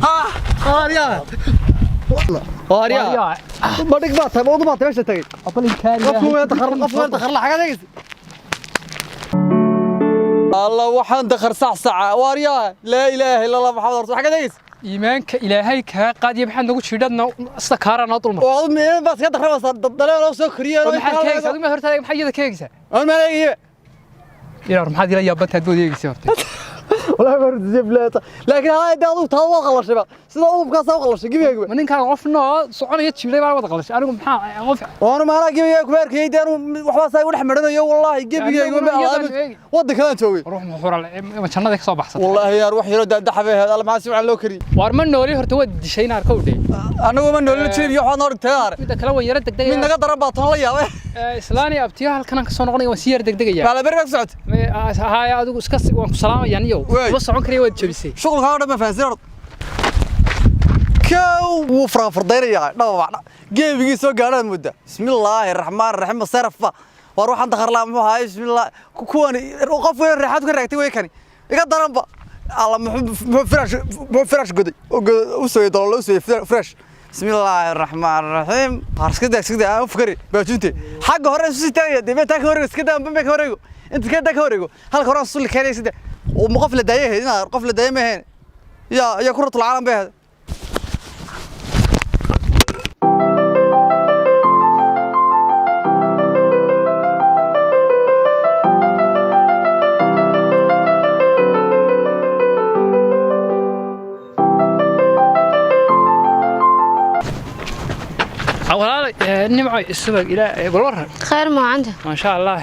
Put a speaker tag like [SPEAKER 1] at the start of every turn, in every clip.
[SPEAKER 1] Waaryaa. Waaryaa. Badhig baa tahay, mawdu baa tahay meesha tagay. Qofku waa dakhar, qofku waa dakhar lacag adeegis. Allah waxaan dakhar sax saca. Waaryaa, laa ilaaha illa Allah Muhammad rasuul. Xagga adeegis.
[SPEAKER 2] Iimaanka Ilaahay kaa qaadiya, maxaad nagu jiidhadna sida kaaraa noo dulmar.
[SPEAKER 1] Oo meel baad iska dakhramaysaa, dad loo soo koriyo.
[SPEAKER 2] Maxaad ka eegaysaa adigu? Ma hortaada maxaa iyada ka eegaysaa?
[SPEAKER 1] Aan ma eegayo.
[SPEAKER 2] Ilaar, maxaad ila yaabantaad bood eegaysaa horta?
[SPEAKER 1] Wallahi ma rujin bilaata. Laakiin hada adigu taa waa qalashay ba. Sida udubkaas u qalashay gibiyayga.
[SPEAKER 2] Ma ninkaaga qof noo soconaya jiiday baa wada qalashay, anigu maxaa qof?
[SPEAKER 1] Waanu maana gibiyayga ku arkayay dee waxba saa igu dhex maranayo wallahi gibiyayga ma wadanka aan joogay.
[SPEAKER 2] Ruux muxuura ma jannada ka soo baxsatay?
[SPEAKER 1] Wallahi yaar, wax yaro daadaxa bay ahayd. Alla maxaa si wacan loo kariyay.
[SPEAKER 2] Waar ma nooli horta, waad dishay naar kow dhey.
[SPEAKER 1] Anagu ma noolin jir iyo waxaad noo dhigtay aare.
[SPEAKER 2] Midda kale waan yara degdegaya.
[SPEAKER 1] Mid naga daran baa toon la yaabay.
[SPEAKER 2] Islaani abtiyo halkan aan ka soo noqonaya, waan sii yara degdegaya.
[SPEAKER 1] Maala beri baa ku socotay.
[SPEAKER 2] Haya, adigu iska waan ku salaamayaa niyow. Ma socon karayo, waad jabisay.
[SPEAKER 1] Shuqulkaa oo dhan ma fahansin horta. Kow wuu faraafardaynayaa dhawac geebigii soo gaadhaad mudda. Bismillaahi raxmaan raxiim, masarafa war waxaan dakharlaa muxuu ahaay? Bismillah, kuwani qof weyn reexaad ka raagtay way kani iga daranba. Alla muxuu firaash, muxuu firaash goday oo u soo dalool u soo firaash. Bismillaahi raxmaan raxiim, har iska daa, iska daa, aan u fikri baajunte xagga hore isu sitaagaya dee taa ka wareego, iska daa bambe ka wareego, inta ka daa ka wareego halka hore aan sulli keenay sida oo ma qof la daayay ahayd inaad qof la daayay ma ahayn yaa kuratul caalam bay ahayd.
[SPEAKER 2] Walaal Nimco, isubag ilaa bal waran.
[SPEAKER 3] Khayr ma canta?
[SPEAKER 2] Maasha Allah.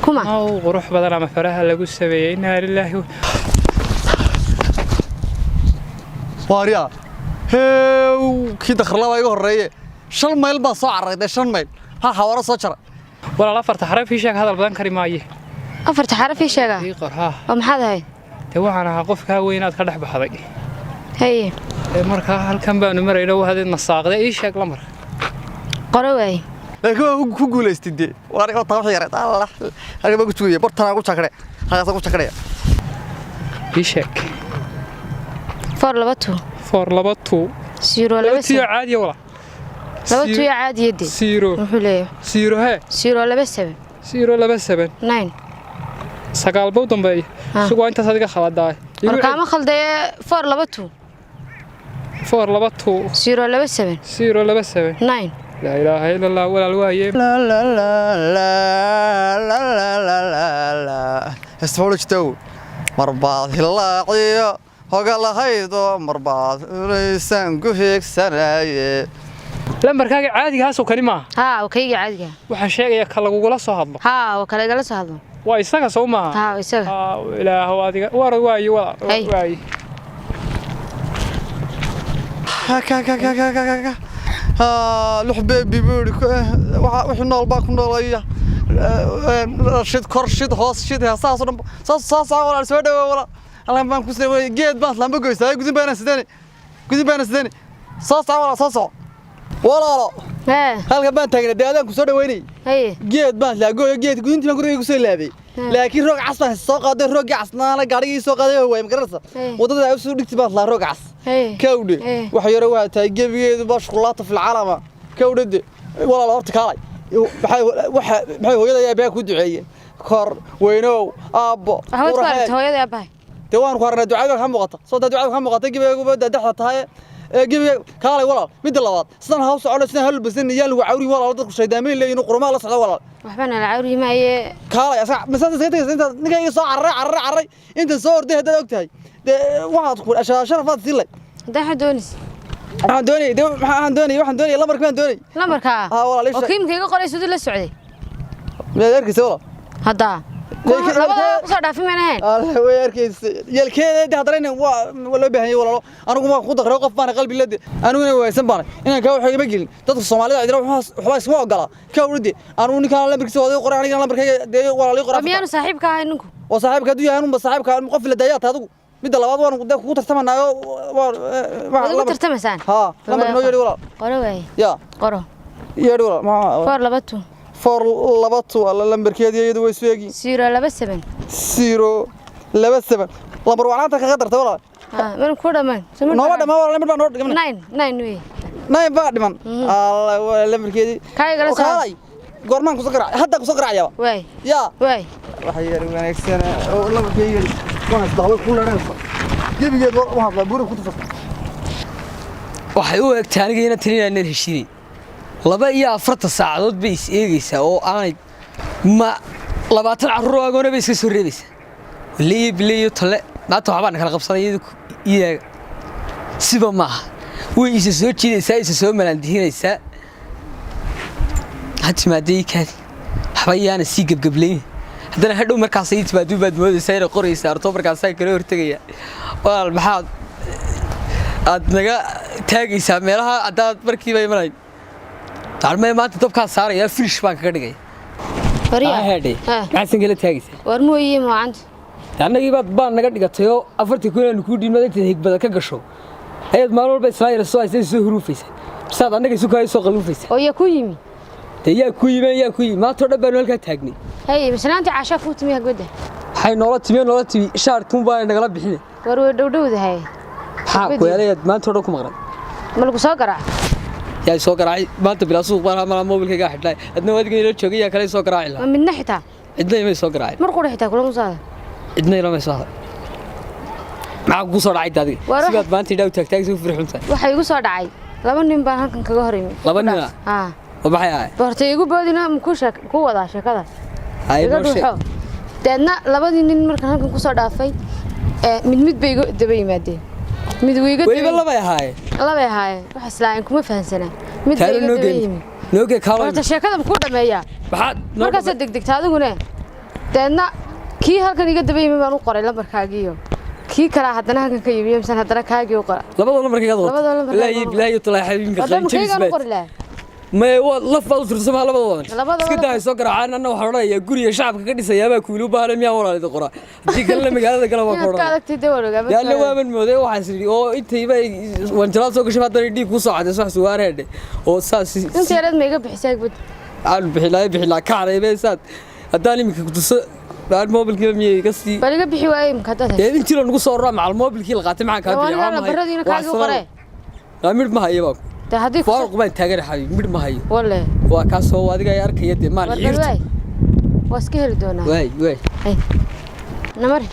[SPEAKER 3] Kuma
[SPEAKER 2] aw qurux badan ama faraha lagu sameeyey, inaa lilaahi.
[SPEAKER 1] Waaryaa, heew kii dakharlaa baa iga horreeye. 5 mayl baa soo carray dee, 5 mayl hal xawaaro soo jara.
[SPEAKER 2] Walaal, afarta xaraf ii sheeg, hadal badan kari maaye.
[SPEAKER 3] Afarta xaraf ii sheega?
[SPEAKER 2] Ii qor haa.
[SPEAKER 3] Oo maxaad ahayd?
[SPEAKER 2] Dee waxaan ahaa qofkaa weyn aad ka dhex baxday.
[SPEAKER 3] Haye.
[SPEAKER 2] Ee markaa halkan baanu marayno, waxaad nasaaqday, ii sheeg lamar.
[SPEAKER 3] Qoro waaye.
[SPEAKER 1] Laakiin waan ku guulaystay dee. Waar taa wax yareed Allah halkan baan ku sugaya, bartanaa ku jakare, halkaasaan ku jakaraya.
[SPEAKER 2] Ii sheeg.
[SPEAKER 3] 4 2 2.
[SPEAKER 2] 4 2 2.
[SPEAKER 3] 0
[SPEAKER 2] laba
[SPEAKER 3] 2
[SPEAKER 2] tiyo
[SPEAKER 3] 7.
[SPEAKER 2] Caadiya wala.
[SPEAKER 3] 2 2 caadiya dee.
[SPEAKER 2] 0.
[SPEAKER 3] Muxuu leeyahay?
[SPEAKER 2] 0 hee.
[SPEAKER 3] 0 2 7.
[SPEAKER 2] 0 2 7.
[SPEAKER 3] 9.
[SPEAKER 2] 9 buu dambeeya. Sugu waa intaas adiga khaladaay.
[SPEAKER 3] War kaama khaldee, 4 2 2.
[SPEAKER 2] 4 2 2.
[SPEAKER 3] 0 2 7.
[SPEAKER 2] 0 2 7.
[SPEAKER 3] 9.
[SPEAKER 2] Laa ilaaha illa Allah, walaal waaye.
[SPEAKER 1] La la la la la la la la la isfoolajtow marbaad hilaaciyo hoga lahaydo marbaad ulaysan ku hiigsanaye.
[SPEAKER 2] Lambarkaaga caadiga haasoo kani maaha?
[SPEAKER 3] Haa, waa kayga caadiga.
[SPEAKER 2] Waxaan sheegayaa ka lagugula soo hadlo.
[SPEAKER 3] Haa, waa kale igala soo hadlo.
[SPEAKER 2] Waa isaga soo maaha?
[SPEAKER 3] Haa, waa isaga.
[SPEAKER 2] Haa, ilaahow adiga war waaye walaal.
[SPEAKER 3] Hey.
[SPEAKER 2] Waaye.
[SPEAKER 1] Ka ka ka ka ka ka ka lux beebi buu yidhi, wixii nool baa ku noolaya, shid kor, shid hoos, shid saas oo dhan saas saas. Walaal soo dhawaa, walaal halkan baan ku soo geed baan lamba goysaa, gudin baana sidani, gudin baana sidani. Soo soco walaal, soo soco walaalo.
[SPEAKER 3] Hee.
[SPEAKER 1] Halkan baan taagnaa dee, adaan ku soo dhaweynay.
[SPEAKER 3] Haye.
[SPEAKER 1] Geed baan laagooyo, geed gudintii baan guriga ku soo laabay, laakiin roog cas baan soo qaaday, roogii casnaana gaarigii soo qaaday waay, ma garanaysa? Waddada ay usoo dhigtay baan laa roog cas.
[SPEAKER 3] Haye.
[SPEAKER 1] Kawdhe. Wax yaro waa tahay gebigeedu baa shuqulaata fil caalama kawdhe de. Walaal horta kaalay, maxay waxa maxay hooyada ayaa baa ku duceeyeen kor weynow aabbo.
[SPEAKER 3] Waxbaad ku aragtay hooyada aabbahay?
[SPEAKER 1] Dee waan ku aragnaa, ducada ka muuqata soo taa, ducada ka muuqata gebigeedu baa daxda tahay ee gebiga. Kaalay walaal, midda labaad sidan ha u socono, sidan ha lubasan iyaan lagu cawrin walaal, dadku shaydaameyn leeyihiin qurumaa la socda walaal.
[SPEAKER 3] Waxbana la cawri maaye.
[SPEAKER 1] Kaalay asaga masaas iska tagaysa intaad ninka iga soo carray carray carray inta soo orday haddaad og tahay dee waxaad ku sharafaad siin lay.
[SPEAKER 3] Haddaa waxaad doonaysa?
[SPEAKER 1] Waxaan doonayay dee, waxaan doonayay, waxaan doonayay lambarka baan doonayay.
[SPEAKER 3] Lambarkaa?
[SPEAKER 1] Haa, walaal, ii
[SPEAKER 3] oo
[SPEAKER 1] sheeg.
[SPEAKER 3] kiimka iga qoray siduu la socday?
[SPEAKER 1] Miyaad arkaysa walaal?
[SPEAKER 3] Haddaa labada kusoo dhaafi mayna ahayn.
[SPEAKER 1] Alle way arkaysa yelkeeda de, haddana inaan waa loo baahan yahay walaalo. Anigu waan ku daqray, qof baana qalbi lade, aniguna waysan baanay inaan kaa wax igama gelin. Dadka Soomaalida cidina waxba iskuma ogola ka wridi. Anigu ninkaan lambarkiisa waa qoray, anigana lambarkayga dee walaal ii qoray.
[SPEAKER 3] Oo miyaanu saaxiibka ahay ninku?
[SPEAKER 1] Oo saaxiibka hadduu yahay anunba saaxiibka qof la daayaa tahay adigu. Midda labaad waan dee kugu tartamanaayo.
[SPEAKER 3] Waad ugu tartamaysaan?
[SPEAKER 1] Haa, lambarka noo yeedhi walaal.
[SPEAKER 3] Qoro waaye.
[SPEAKER 1] Ya.
[SPEAKER 3] Qoro.
[SPEAKER 1] Yeedhi walaal, maxaa?
[SPEAKER 3] 4 2 2.
[SPEAKER 1] 4 2 2. Alla, lambarkeedii iyadu way isu eegi.
[SPEAKER 3] 0 2 7.
[SPEAKER 1] 0 2 7. Lambar wacnaanta kaga dartay, walaal.
[SPEAKER 3] Ha, mana ku dhamaan?
[SPEAKER 1] Nooma dhamaan, walaal, mid baa noo dhiman.
[SPEAKER 3] 9 9 wey.
[SPEAKER 1] 9 baa dhiman. Alla, waa lambarkeedii.
[SPEAKER 3] Kaa igala soo.
[SPEAKER 1] Kaalay, goormaan kusoo garaac? Hadda kusoo garaacayaba.
[SPEAKER 3] Waay.
[SPEAKER 1] Yaa.
[SPEAKER 3] Waay.
[SPEAKER 1] Waxa yar wanaagsan oo lambarkeedii waan haystaa, way ku leeranaysaa gebigeed. Waan hadlaa buuri ku tufasta.
[SPEAKER 4] Waxay u egtay aniga ina talinaanan heshiinay. 42 saacadood bay is eegaysaa oo aanay ma 20 carruur agoona bay iska soo reebaysaa. Leeyo bileeyo tale, maanta waxbaan kala qabsanay iyadu iyaga siba maaha. Way isa soo jiidaysaa, isa soo malaandihinaysaa. Ha timaadee kaadi, waxba yaana sii gebgeblayn. Haddana hadhow markaas ay timaado baad moodaysaa inay qoraysaa arto, markaasaa kala hortegaya. Walaal, maxaad aad naga taagaysaa meelaha haddaad markiiba imanayn? Armee maanta dabkaa saaraya, firish baan kaga dhigay.
[SPEAKER 3] Waryaa.
[SPEAKER 4] Hedhay.
[SPEAKER 3] Ha.
[SPEAKER 4] Maxaad kala taagaysaa?
[SPEAKER 3] War mooyee maacanta.
[SPEAKER 4] Annagii baad baan naga dhigatayoo 40,000 aanu kuu dhiibnay intaad higbada ka gasho ayaad maalin walba islaa yara soo haysa, soo huruufaysa, misaad annaga isu kaaya soo qaluufaysa.
[SPEAKER 3] Oo yaa ku yimi?
[SPEAKER 4] Dee yaa ku yimeen, yaa ku yimi? Maanta oo dhan baanu halkaa taagnay.
[SPEAKER 3] Hay, masnaantii caashaa kuu timi hagbadda.
[SPEAKER 4] Waxay noola timi, noola timi, shaarkuun baa nagala bixinay.
[SPEAKER 3] War way dhowdhowdahay.
[SPEAKER 4] Maxaa ku yeelayaad maanta oo dhan ku maqnay?
[SPEAKER 3] Ma lagu soo garaac?
[SPEAKER 4] Yaa soo garaacay maanta? Bilaa suuq baan ahaa, malaa moobilkaygaa xidhnay. Adna adiga ila joogay, yaa kale soo garaaci
[SPEAKER 3] Ma
[SPEAKER 4] lahaa?
[SPEAKER 3] midna xitaa?
[SPEAKER 4] Cidna imay soo garaacin.
[SPEAKER 3] Mar qura xitaa kulama saada?
[SPEAKER 4] Cidna ilama soo hadal. Maxaa kugu soo dhacay adiga? Sibaad maanta idhaa u taagtaagsa u firxuntahay.
[SPEAKER 3] Waxaa igu soo dhacay laba nin baan halkan kaga hor imi.
[SPEAKER 4] Laba nin ah?
[SPEAKER 3] Haa.
[SPEAKER 4] Oo maxay ahay?
[SPEAKER 3] Horta igu boodina, ma ku sheek ku wadaa sheekada.
[SPEAKER 4] Hay,
[SPEAKER 3] iga
[SPEAKER 4] noo sheeg.
[SPEAKER 3] dhuuxo. Deedna labadii nin markaan halkan kusoo dhaafay, mid mid bay iga daba yimaadeen. Mid wuu iga
[SPEAKER 4] Weliba
[SPEAKER 3] daba
[SPEAKER 4] labay ahaayeen?
[SPEAKER 3] Labay ahaayeen. Wax islaayeen kuma fahansanaa. Mid bay
[SPEAKER 4] Taalo
[SPEAKER 3] iga
[SPEAKER 4] noo
[SPEAKER 3] daba
[SPEAKER 4] geeni.
[SPEAKER 3] yimi.
[SPEAKER 4] Noo gee kaalo.
[SPEAKER 3] Horta sheekada ma kuu dhameeyaa?
[SPEAKER 4] Maxaad noo
[SPEAKER 3] Markaasaad degdegta adigune. Deedna kii halkan iga daba yimi baan u qoray lambarkaagiiyo kii kalaa haddana halkan ka yimi, misaan haddana kaagii u qora.
[SPEAKER 4] Labada lambarkaygaad qortay?
[SPEAKER 3] Labada lambarkayga
[SPEAKER 4] Bilaahi
[SPEAKER 3] waan
[SPEAKER 4] bilaahi talaa xabiibka.
[SPEAKER 3] Haddana
[SPEAKER 4] Qalin
[SPEAKER 3] kaygaan u
[SPEAKER 4] jabis.
[SPEAKER 3] qori lahaa.
[SPEAKER 4] May waa laf baad u tirsamaa labada wadan.
[SPEAKER 3] Labada
[SPEAKER 4] Iska
[SPEAKER 3] wadan.
[SPEAKER 4] daa soo garaacaan. Anna waxaan odhanayaa guriga shacabka ka dhisayaabaa kuulu baahana miyaa walaalida qoraa? Haddii kalena magaalada gala waa ku
[SPEAKER 3] Inaad ka
[SPEAKER 4] odhanaya.
[SPEAKER 3] adagtay dee waan ogaa.
[SPEAKER 4] Yaalla, waaban mooday waxaas idhi oo intayba wanjalaad soo gashay, haddana dhiig kuu soo cadayso wax sugaar heedhe oo saas.
[SPEAKER 3] Inta yareed ma iga bixisay hagbad?
[SPEAKER 4] Aan bixilaa, bixilaa, ka caraybe saad haddaan iminka kutuso aan moobilkiiba miyay iga sii
[SPEAKER 3] Bal iga bixi waaye imika haddaad
[SPEAKER 4] Dee
[SPEAKER 3] hayso.
[SPEAKER 4] intii la nagu soo ururaa macal moobilkii la qaatay, maxaan kaa
[SPEAKER 3] Waa
[SPEAKER 4] bixiya?
[SPEAKER 3] aniga lambaradiina kaagii u qoree.
[SPEAKER 4] Midh ma hayo baan.
[SPEAKER 3] Dee haddii ku
[SPEAKER 4] Faaruq baan taagan xabiib, midh ma hayo.
[SPEAKER 3] Walle.
[SPEAKER 4] Waa kaasoo adiga ay arkaya dee maal
[SPEAKER 3] War bal
[SPEAKER 4] xiirto.
[SPEAKER 3] waay, waa iska heli doonaa.
[SPEAKER 4] Waay waay.
[SPEAKER 3] Hay, namari.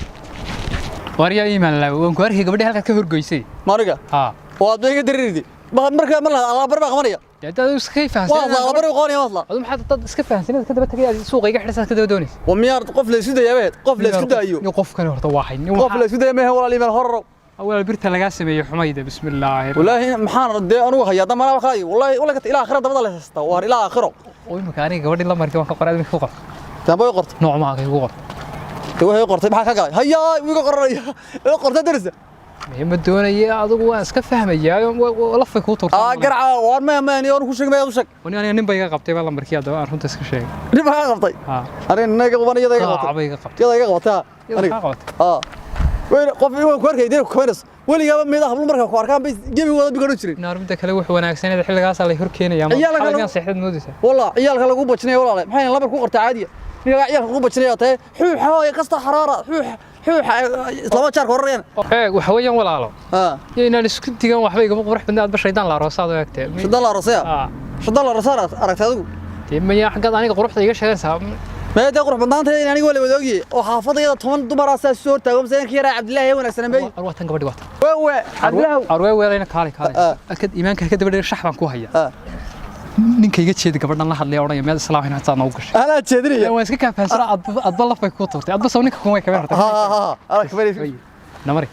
[SPEAKER 2] Waryaa iimaan laawe, waan ku arkay gabadhii halkaad ka horgoysay.
[SPEAKER 1] Maaniga?
[SPEAKER 2] Haa.
[SPEAKER 1] Waad ba iga dariridi markaa ma laha alabar baa qabanaya.
[SPEAKER 2] Dee haddaad iska
[SPEAKER 1] Waa
[SPEAKER 2] fahansan.
[SPEAKER 1] alabar qabanaya waa
[SPEAKER 2] Adu maxaad dad iska fahansaneed ka daba tagay, aad suuqa iga xidhaysaad ka daba doonaysa?
[SPEAKER 1] Wa miyaar qof la isku dayaa? Qof la isku daayo.
[SPEAKER 2] Nin qofkan horta waa hay.
[SPEAKER 1] Qof la isku daya mehe, walaal iimaan horro.
[SPEAKER 2] Walaal, birta lagaa sameeyey xumayda, bismillaahi.
[SPEAKER 1] Wallaahi maxaan dee anugu hayaa dama wax kale, wallaahi wallaahi ilaa aakhira dabada la haystaa waar ilaa aakhiro.
[SPEAKER 2] Oo imika aniga gabadhii lambarkii waan ka qoray, adiga ku qor.
[SPEAKER 1] Dambe way qortay.
[SPEAKER 2] Nooc maaha kay ku qor.
[SPEAKER 1] Dee waxay qortay maxaa ka galay? Hayaa, wiiga qoranaya ee qortay darisa.
[SPEAKER 2] Ma doonaya, adigu waan iska fahmayaa, lafay kuu turtay.
[SPEAKER 1] Aa garca waan ma ma ani ku sheeg ma u sheeg.
[SPEAKER 2] Wani aniga nin bay iga qabtay baa lambarkii, haddaba aan runta iska sheegay.
[SPEAKER 1] Nin baa ka qabtay?
[SPEAKER 2] Haa.
[SPEAKER 1] Aniga naga qaban iyada iga
[SPEAKER 2] Qaac
[SPEAKER 1] qabtay.
[SPEAKER 2] bay iga qabtay.
[SPEAKER 1] Iyada iga qabtay.
[SPEAKER 2] Iyada
[SPEAKER 1] Aniga
[SPEAKER 2] kaa qabatay.
[SPEAKER 1] Aa weyn qof igu ku arkay dee ku kabaynayso weligaaba meedaha hablu markaa ku arkaan bay gebi wada bigaru jirin.
[SPEAKER 2] Naar midda kale wax wanaagsaneed xilligaasaa la hor keenayaa.
[SPEAKER 1] Ciyaalka
[SPEAKER 2] Xalay
[SPEAKER 1] lagu-
[SPEAKER 2] miyaan seexdad moodaysaa?
[SPEAKER 1] Wallah ciyaalka lagu bajinaya walaale, maxay lambar ku qortay caadiya? Ninka ciyaalka lagu bajinaya tahay xuuxa hooy kasta xaraara xuux xuuxa laba jaarka horreeyaan.
[SPEAKER 2] Eeg, waxa weeyaan walaalo,
[SPEAKER 1] Ah.
[SPEAKER 2] iyo inaan isku digan waxba igama qurux badna, aadba shaydaan la aroosaad u egtee.
[SPEAKER 1] Shaydaan la aroosaya?
[SPEAKER 2] Ah.
[SPEAKER 1] Shaydaan la aroosaa aragtay adigu?
[SPEAKER 2] Dee maya, xaggaad aniga quruxda iga sheeganaysaa?
[SPEAKER 1] Mee dee qurux badnaanta in aniga waa la wada ogyahay oo xaafadayada 10 dumar ah saas soo hortaago masaakinka yaraa Cabdilaahi ee wanaagsan bay.
[SPEAKER 2] Ar waa tan gabadhi, waa tan.
[SPEAKER 1] Waa waa Cabdilaahi.
[SPEAKER 2] Arwee weelayna, kaalay kaalay.
[SPEAKER 1] Ah.
[SPEAKER 2] Alkad iimaanka ka daba dheer shax baan ku hayaa.
[SPEAKER 1] Ah.
[SPEAKER 2] Ninka iga jeedi gabadhan la hadlaya odhanaya meel islaam hataa noogu gashay.
[SPEAKER 1] Anaa jeedinaya.
[SPEAKER 2] Waan iska kaa fahansanaa, adba laf bay kuu tuurtay, adba saw ninka kuma kameen horta.
[SPEAKER 1] Ha ha ha, anaa kabanaysa.
[SPEAKER 2] Namari.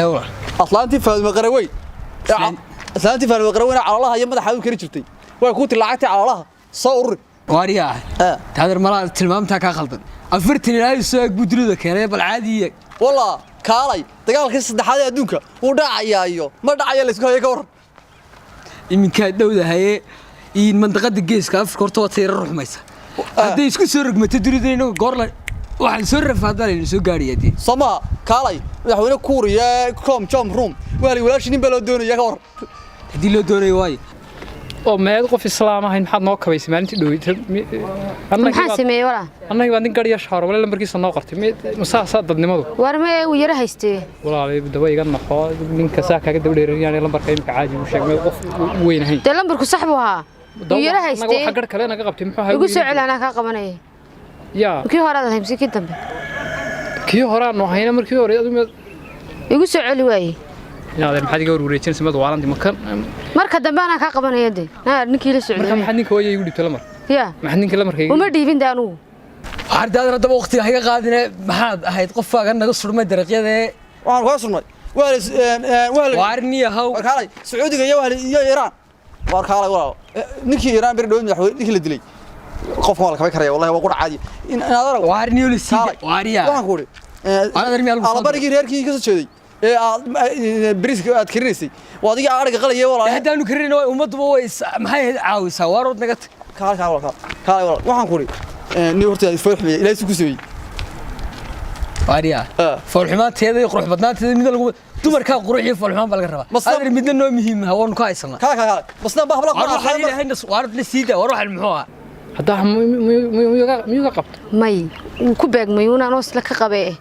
[SPEAKER 4] Ee walaal.
[SPEAKER 1] Aslaantii Faadimo Qarawey, aslaantii Faadimo Qaraweyna caloolaha iyo madaxa u kari jirtay way ku tiri lacagtii caloolaha soo ururi.
[SPEAKER 4] Waariyaa. Taadeer, malaa tilmaamtaa kaa khaldan. 40 ilaahay soo ag buu dunida keenay, bal caadi eeg.
[SPEAKER 1] Wallah, kaalay, dagaalkii saddexaad ee adduunka wuu dhacayaa iyo ma dhacaya laysku hayo, ka waran?
[SPEAKER 4] Iminkaa dhowdahaye in mandaqada Geeska Afrika horta waa tayra ruxmaysa. Hadday isku soo rogmato dunida, inagu goorla waxaan soo rafaadaan layna soo gaadhaya dee.
[SPEAKER 1] Somaa, kaalay, madaxweyne Kuuriya com jom room waali walaashii nin baa loo doonaya, ka waran?
[SPEAKER 4] Haddii loo doonayo, waayo.
[SPEAKER 2] Oo meed qof islaam ahayn maxaad noo kabaysay maalintii dhowey?
[SPEAKER 3] Maxaan sameeyey walaa?
[SPEAKER 2] Annagii baa nin garya shaaro wala lambarkiisa noo qortay, masaasaa dadnimadu?
[SPEAKER 3] War ma uu yara haystee.
[SPEAKER 2] Walaalay, daba iga noqo, ninka saa kaaga daba dheeranayaan lambarka imika caadi uu sheegay, qof weyn ahayn.
[SPEAKER 3] Dee lambarku sax buu ahaa, uu yara haystee.
[SPEAKER 2] Waxa gar kale naga qabtay muxuu ahaa?
[SPEAKER 3] Igu soo celi, anaa kaa qabanaya.
[SPEAKER 2] Yaa.
[SPEAKER 3] Kii hore aad ahay mise kii dambe?
[SPEAKER 2] Kii hore aanu hayna markii hore adigu.
[SPEAKER 3] Igu soo celi waaye.
[SPEAKER 2] Inaad maxaad iga warwareejinaysa, mad waalanti makan?
[SPEAKER 3] Marka dambe anaa kaa qabanaya dee, naa ninkii la
[SPEAKER 2] marka
[SPEAKER 3] socday.
[SPEAKER 2] Maxaad ninka hooyay igu dhibtay lamar?
[SPEAKER 3] Ya.
[SPEAKER 2] Maxaad ninka lamarka igu
[SPEAKER 3] Uma dhiibin de anugu.
[SPEAKER 4] Waxaan taadeer haddaba waqtiga haga qaadine, maxaad ahayd qofkaaga naga surmay dariiqyadee?
[SPEAKER 1] Waxaan kaga surnay waali waali.
[SPEAKER 4] Waarniya haw.
[SPEAKER 1] War kaalay, Sacuudiga iyo wahli iyo Iiraan. War kaalay walaal, ninkii Iiraan beri dhow madaxweyne ninkii la dilay, qofka waa la kabay karaya, wallahi waa qura caadi in inaad arag.
[SPEAKER 4] Waarniyo la siida waariya.
[SPEAKER 1] Waxaan ku uri
[SPEAKER 4] Adeer, miyaa lagu soo
[SPEAKER 1] alabarigii reerkii ka soo jeeday ee aad bariiska aad karinaysay waa adiga ariga qalaya walaal.
[SPEAKER 4] Haddaanu karinayna way ummadduba way maxay ahayd caawisaa, waarood naga tag.
[SPEAKER 1] Kaalay, kaalay walaal, kaalay walaal, waxaan ku uri nin horta fool xumeeyay ilaahay si ku sameeyey.
[SPEAKER 4] Waariya. Foolxumaanteeda iyo qurux badnaanteeda midna lagu dumarkaa qurux iyo foolxumaan baa laga rabaa. Adeer, midna noo muhiim ah waanu ka haysanaa.
[SPEAKER 1] Kaalay, kaalay, kaalay, basna baa habla.
[SPEAKER 4] Waar waxaan ilaahay nas waarod la siida, waar waxaan muxuu ahaa?
[SPEAKER 2] Haddaa miyuga qabto?
[SPEAKER 3] May, wuu ku beegmay uun anoo isla ka qabee.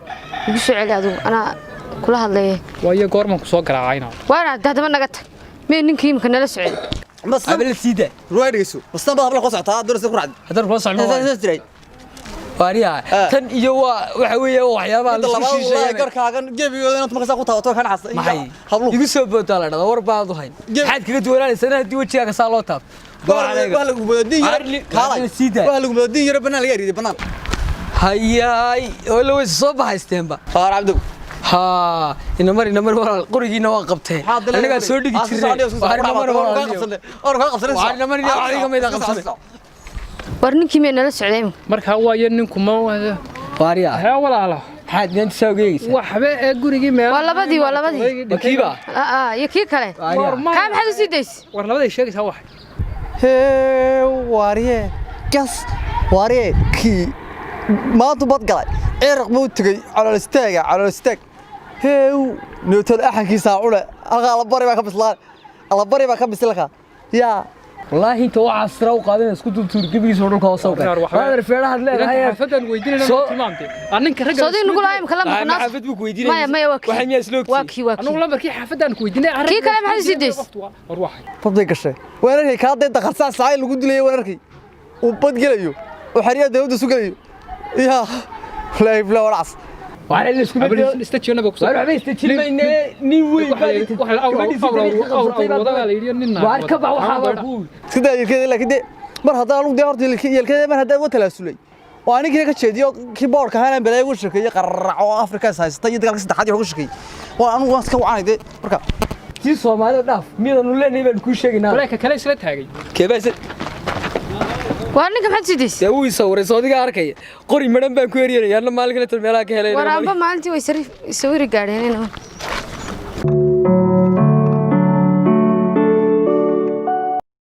[SPEAKER 3] Igu soo celi adigu, anaa kula hadlaya.
[SPEAKER 2] Waayo, goormaan ku soo garaacayna?
[SPEAKER 3] Waana haddaba naga tag, mee ninkii imika nala socday?
[SPEAKER 1] Basna
[SPEAKER 4] Aba la siida.
[SPEAKER 1] Ruwaay, dhegeyso, basna baa habla ku socotaa doorasho ku raacday.
[SPEAKER 4] Haddaan kula socno waayo.
[SPEAKER 1] Saas jiray.
[SPEAKER 4] Waariya, tan iyo waa waxa weeye waa waxyaabaha
[SPEAKER 1] midda
[SPEAKER 4] la isku
[SPEAKER 1] labaad wallahi
[SPEAKER 4] shiisheeyay.
[SPEAKER 1] Garkaagan gebigooda inaad markaas ku taabato kan xas.
[SPEAKER 4] Maxay
[SPEAKER 1] habluhu
[SPEAKER 4] igu soo boodaa la dhahdaa, war baad u hayn. Maxaad kaga duwanaanaysaa haddii wejigaaga saa loo taabto?
[SPEAKER 1] Waa lagu mudaadin yaro. Kaalay.
[SPEAKER 4] Waarli siida.
[SPEAKER 1] Waa lagu mudaadin yaro, banaan laga riday banaan.
[SPEAKER 4] Hayaay, oo la weyse soo bahaysteenba.
[SPEAKER 1] Faar Cabdow.
[SPEAKER 4] Haa, inamar inamar walaal, qorigiina waa qabteen, annagaa soo dhigi jirnay. Waar inamar walaal, waar inamar iyo adiga mayda qabsanay.
[SPEAKER 3] War ninkii mee nala socday imika?
[SPEAKER 2] Markaa waayo, ninku ma
[SPEAKER 4] Waariya.
[SPEAKER 2] Hee walaalo.
[SPEAKER 4] Maxaad maanta saa ogeegaysaa?
[SPEAKER 2] Waxba ee gurigii meel.
[SPEAKER 3] Waa labadii, waa labadii.
[SPEAKER 4] Ma kiiba?
[SPEAKER 3] Aa, iyo kii kale.
[SPEAKER 4] Waariya.
[SPEAKER 3] Kaa maxaad u sii daysay?
[SPEAKER 2] War labaday sheegaysaa waxay.
[SPEAKER 1] Hee waariye, gas waariye, kii maanta bad galay Ciraq buu tegey, calool istaaga, calool istaag. Hee, newton axankiisa cune halkaa alabari baa ka bislaan, alabari baa ka bisilka yaa.
[SPEAKER 4] Wallaahi inta waxaa sira u qaadan isku dultuur gebigiisa oo dhulka hoose u galay. Waadeer, feerahaad leedahay.
[SPEAKER 2] Xaafadan weydiinayna
[SPEAKER 4] Soo-
[SPEAKER 2] tilmaamtay ninka ragga.
[SPEAKER 3] Soodii nugu lahaa imika lambarka
[SPEAKER 4] Ah,
[SPEAKER 3] naas.
[SPEAKER 4] xaafad buu ku weydiinayay.
[SPEAKER 3] Maya, maya, waa kii.
[SPEAKER 4] Waxay miyaa isla ogtihiin?
[SPEAKER 3] Waa kii, waa
[SPEAKER 2] Anugu
[SPEAKER 3] kii.
[SPEAKER 2] lambarkii xaafadan ku weydiinay.
[SPEAKER 3] Kii kale maxaad u sii daysay?
[SPEAKER 2] War waxay
[SPEAKER 1] Bad bay gashay, waan arkay kaa dee dakharsaa saacay lagu dilayo, waan arkay uu bad gelayo oo xeryaha dawladda su gelayo yaa, wallaahi bilaa warcas.
[SPEAKER 4] Waxaa la isku bedelo.
[SPEAKER 2] Istajiyana ba ku
[SPEAKER 4] Waar waxba istajin mayne, nin weyn baa dhintay. Gabadhiisii dariiqa qabsatay baa waar ka bax waxaa baa ku
[SPEAKER 1] Iska daa yelkeeda, laakiin dee mar haddaan anugu dee horta yelkeeda mar haddaan uga talaasulay oo anigiina ka jeediyo kii boorka ahaana balaayo uga sheekeeyey qararac oo Afrika is haysatay iyo dagaalka saddexaad iyo wax uga sheekeeyey, waa anugu waan iska wacanay dee marka.
[SPEAKER 4] Tii Soomaalida dhaaf, miyaanu leenahay baan kuu sheegaynaa.
[SPEAKER 2] Walaaka kale isla taagay.
[SPEAKER 4] Keebaa
[SPEAKER 3] War ninka maxaad sii daysay?
[SPEAKER 4] Dee wuu isawiray, soo adiga arkaya, qori madhan baan ku eryanaya anna maalin kale tan meelaha ka helay.
[SPEAKER 3] War amba maalintii way sawiri gaadheen inama.